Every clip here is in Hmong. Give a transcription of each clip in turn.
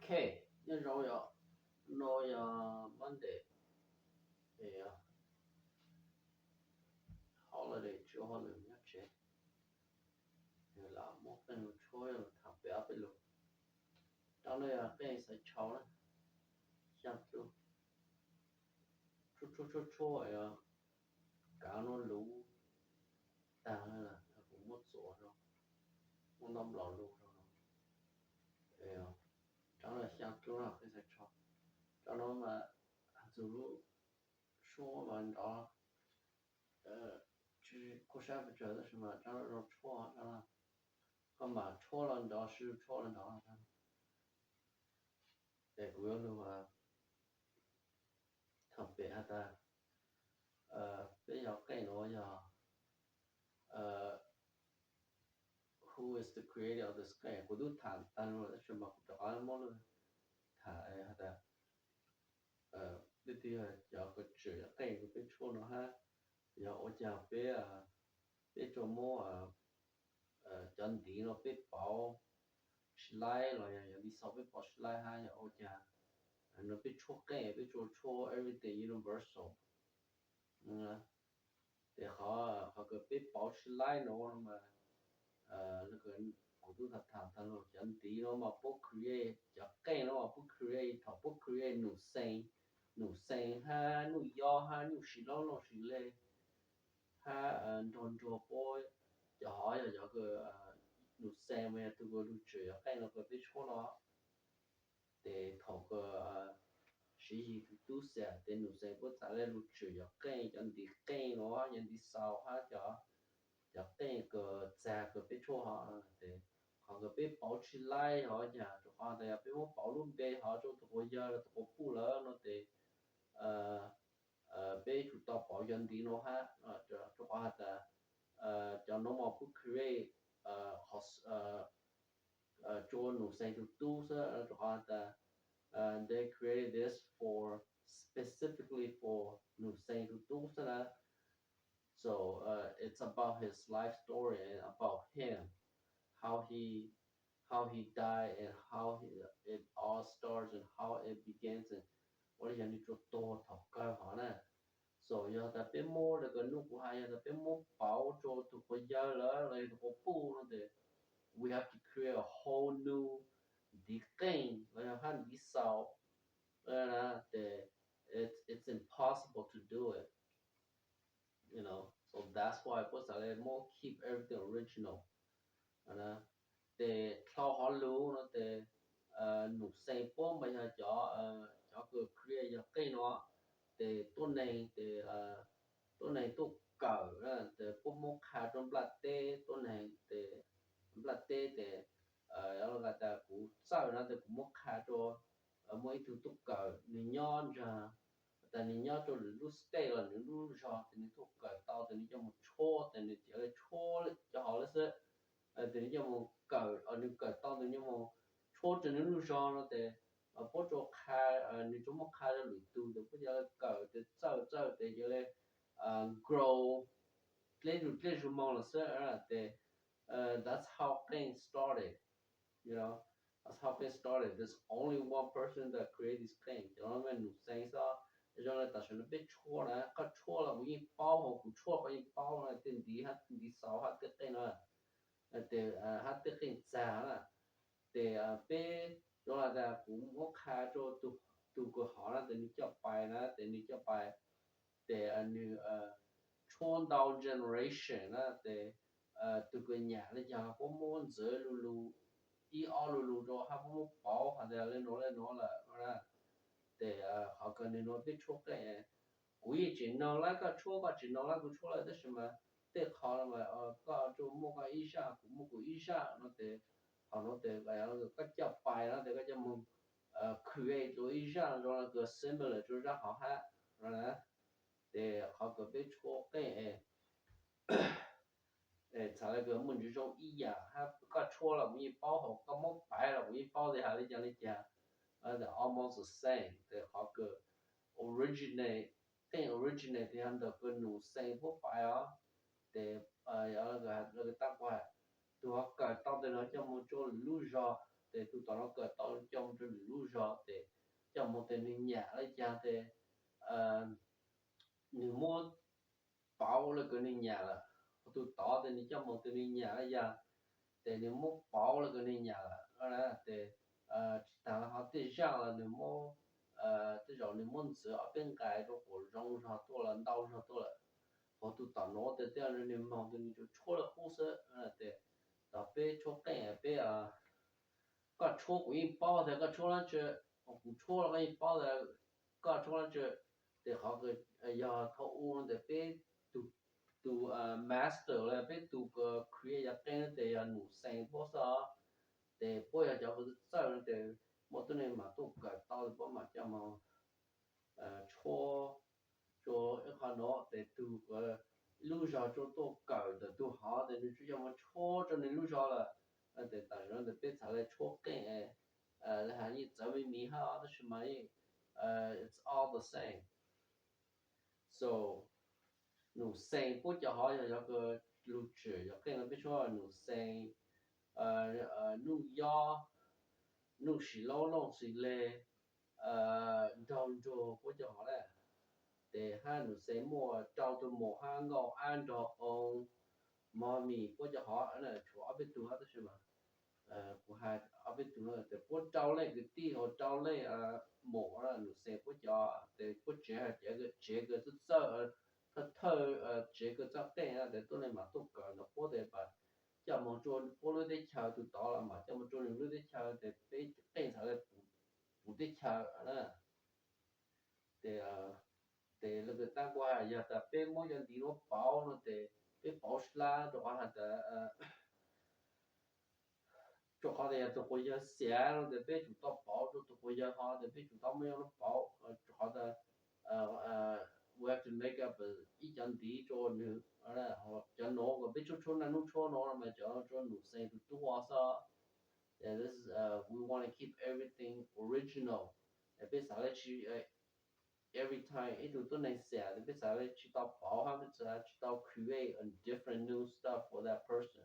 Ok, nyob zoo yom, no yog Monday, es holiday tsis ua hauj lwm nyob tsev, lam muab qeej mus tshuab tham peb ob peb lus. Rau no yog qeej xaiv tshau na, xyaa dlub, tshuab tshuab tshuab tshuab, kav no luv tag lawm, kuv muab txuas rau, muab ntaub nplaum luv rau. Rau no xyaa dlub no qeej xaiv tshau, rau no mas txug lub suab mas nrov, tsis kuj sab pes tsawg tab sis mas rau no zoo tshuab, koj mam tshuab los nrov, sib tshuab los nrov. Es kuv yuav lug tham pem has tas, peb yog qeej nuav yog, who is the creator of this qeej? Kuv twb tham tag lug tab sis mas kuv rov qab muab lug tham has tas, leej twg yog cov kws tswm qeej kws peb tshuaj no hab, yog ua caag peb, peb tsuas muab cov ntiv no peb pauv sib laib los yog yog ntiv xaus peb pauv sib laib hab yog ua caag no peb tshuaj qeej, peb tsuas tshuaj everything universal. Ces qhov, qhov kws peb pauv sib laib no mas, kuv tub tham tham tag lug, cov ntiv no mas puab create, cov qeej no mas puab create thaum puab create num xees, num xees hab nuj yob hab nyuj sis laub loj sis le hab nrog nrog puab, cov hov yog cov kws num xees mas yog tug kws lug tswm cov qeej no kws peb tshuaj no. Ces thaum kws siv yig tug tub xas ces num xees puab txav le lug tswm cov qeej, cov ntiv qeej no, cov ntiv xaus hab cov, cov qeej kws txag kws peb tshuaj hov. Ces qhov kws peb pauv tsis laib hov yog rua qhov tas yog peb muab pauv lub npe hov rua tug quas yawg los tug quas puj lawm no ces peb tsum tau pauv cov ntiv no hab, rua qhov has tas cov no mas puab create, qhov tsua num xees tug tub xwb, rua qhov has tas they created this for, specifically for num xees tug tub xwb na. So it's about his life story and about him, how he, how he died and how he, it all starts and how it begins and ua li yog nwg tsuas tuag thaum kawg hov na. So yog tas peb muab le kws nub kuv has, yog tas peb muab pauv rua tug quas yawg lawm los yog tug quas puj no ces we have to create a whole new ntiv qeej los yog hab ntiv xaus, ces it's, it's impossible to do it. You know, so that's why puab xav le muab keep everything original. Ces dlhau hov lug no ces num xees puab mas yog cov, cov kws create yog qeej no, ces tuab neeg ces tuab neeg tuaj kawm, ces puab muab qha rua nplaj teb, tuab neeg ces nplaj teb ces, yog tas kuv txawj no ces kuv muab qha rua, muaj ib tug tuaj kawm, nwg nyob ntsag, tas nwg nyob rua lwm lub state los nws lub zog, ces nwg tuaj kawm tau ces nwg coj mus tshuab, ces nwg cia li tshuab cov hov le xwb. Ces nwg coj mus kawm, nwg kawm tau ces nwg coj mus tshuab rua nwg lub zog no ces puab tsuas qha, nwg tsuas muab qha rua lwm tug ces puab cia li kawm ces txawj txawj ces cia li grow dleb zug dleb zug moog lawm xwb. Ces that's how things started, you know, that's how things started. There's only one person that created this thing. Cov no mas num xees xwb. Zoo le tam sim no peb tshuab na, koj tshuab los kuv yeej paub, hos kuv tshuab koj yeej paub na, tej ntiv hab ntiv xaus hab tej qeej no, hab tej qeej txag na. Ces peb zoo le tas kuv muab qha rua tug kws hov na, ces nwg coj pais na, ces nwg coj pais, ces nwg tshuab ntau generation na, ces tug kws nyam le caag puab muab ntxwv lu lug, ib ob lu lug rua hab puab muab pauv has tas le nuav le nuav lawm no na. Ces qhov kws nwg nuav peb tshuab qeej, kuv yeej tsim noog lawm koj tshuab, koj tsim noog lawm kuv tshuab lawm, tab sis mas tej qhov no mas koj tsuas muaj koj ib zaj, kuv muaj kuv ib zaj no ces qhov nuav ces koj coj pais no ces koj coj moog create rua ib zaj zoo le kws similar rua zaj hov hab no na. Ces qhov kws peb tshuab qeej es txhad le kws muaj ntsis zoo ib yam hab, koj tshuab los kuv yeej paub, hos koj muab paiv los kuv yeej paub tias has le caag le caag. Almost the same. Ces qhov kws originate, qeej originate yog ntawm kws num xees puab paiv os. Ces le kws tab kuas tug hov kawm tau tes no coj moog tsua lwm lub zog, ces tus tom no kawm tau coj mus rau nws lub zog ces coj mus tes nws nyam lawm cas ces nws muab pauv lawv kom nws nyam lawm, tus tod ces nws coj mus tes nws nyam lawm yog, ces nws muab pauv lawv kom nws nyam lawm ces tsis tas ho tej zaum los nws muab, tej zaum nws muab ntxuav ob peb nqai rau kom zoo zog tuaj los ntau zog tuaj lawm, ho tus tom no ces tej zaum nws moog tes nws tsuas tshuab lawv qub xwb ces tom peb tshuab qeej peb koj tshuab kuv yeej paub tias koj tshuab dlaab tsi, kuv tshuab los koj yeej paub tias koj tshuab dlaab tsi. Ces qhov yog thaum u no tes peb tus master los peb tus create yog qeej no ces yog Num Xees puab xwb, ces puab yog cov txawj no ces muaj tuab neeg mam tuaj kawm tau puab mam coj moog tshuab rua ib qho no ces tug lub zog tsuas tuaj kawm ntawm tug hov ces nws tsuas yog mus tshuab rua nws lub zog lawm. Ces tam sim no tes peb txhad le tshuab qeej, le has yeej txawv me me hab tab sis mas yeej it's all the same. So Num Xees puab cov hov yog cov lug tsim yog qeej no peb tshuab Num Xees, Nuj Yob, Nuj Sim Laub, Looj Xim Leg, Nraug Nruag puab cov hov na. Ces hab Num Xees muaj rau tug maum hab Nkauj Ab Nraug Oo, Mog Mim puab cov hov na, tshuav ob peb tug hab tab sis mas kuv has ob peb tug no ces puab rau leej kwv tij ho rau leej maum na, Num Xees puab cov ces puab tsev hab tsev kws txawj txawj, thawj thawj tsev kws txawj qeej na ces tuab neeg mam tuaj kawm ntawm puab tes mas coj moog rua puab lub teb chaws, tug tod los mas coj moog rua nws lub teb chaws tes peb qeej txhad le puv teb chaws na. Ces, ces lawv kws tab kuv has yog tas peb muab cov ntiv nuav pauv no ces peb pauv slab rua qhov has tas, rua qhov tas yog tug quas yawg xiav no ces peb tsum tau pauv rua tug quas yawg hov ces peb tsum tau muab nyob nuav pauv, rua qhov tas we have to make up ib cov ntiv rua nws. Cov nuav uas peb tshuab tshuab naj nub tshuab no mas cov rua Num Xees tug tub xwb. This is, we want to keep everything original. Peb xav le tsi every time ib tug tuab neeg xiam tes peb xav le tsi tau pauv hab peb xav tsi tau create a different new stuff for that person.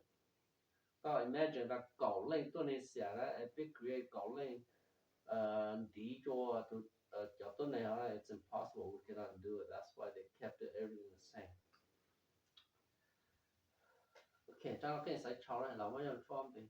Koj imagine tas kaum leej tuab neeg xiam na es peb create kaum leej ntiv rua cov tuab neeg hov, it's impossible, we cannot do it, that's why they kept it everything the same. Ok, rab qeej xaiv tshau na los muab yog tshuab npe.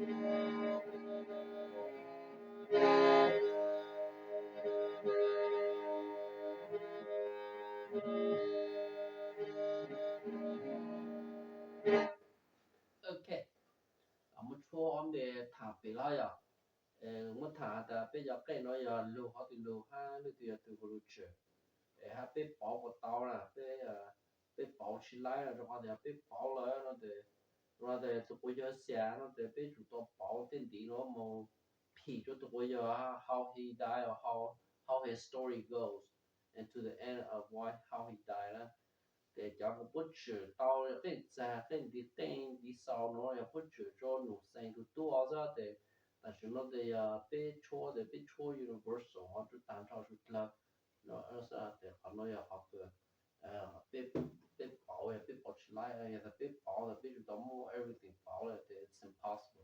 Ok, muab tshuab ob npe tham pem los yog, muab tham tas peb cov qej no yog lug qhov twg lug hab leej twg yog tus hu lug tswm, es hab peb pauv puas tau na, peb, peb pauv tsis laib no rua qhov tias peb pauv lawm no tes, no tes tus quas yawg xia no tes peb tsum tau pauv tej ntiv no mus phim rua tus quas yawg how he died or how, how his story goes and to the end of why, how he died na. Ces cov kws puab tswm tau qeej txag qeej ntiv qeej ntiv xaus no yog puab tswm rua num xees tus tub xwb tes, tam sim no tes yog peb tshuab tes peb tshuab universal ho rua tag nrho tsuj dlawg no xwb tes qhov no yog qhov kws peb pauv, yog peb pauv tsis laib, yog tas peb pauv tas peb tsum tau muab everything pauv lawm tes it's impossible.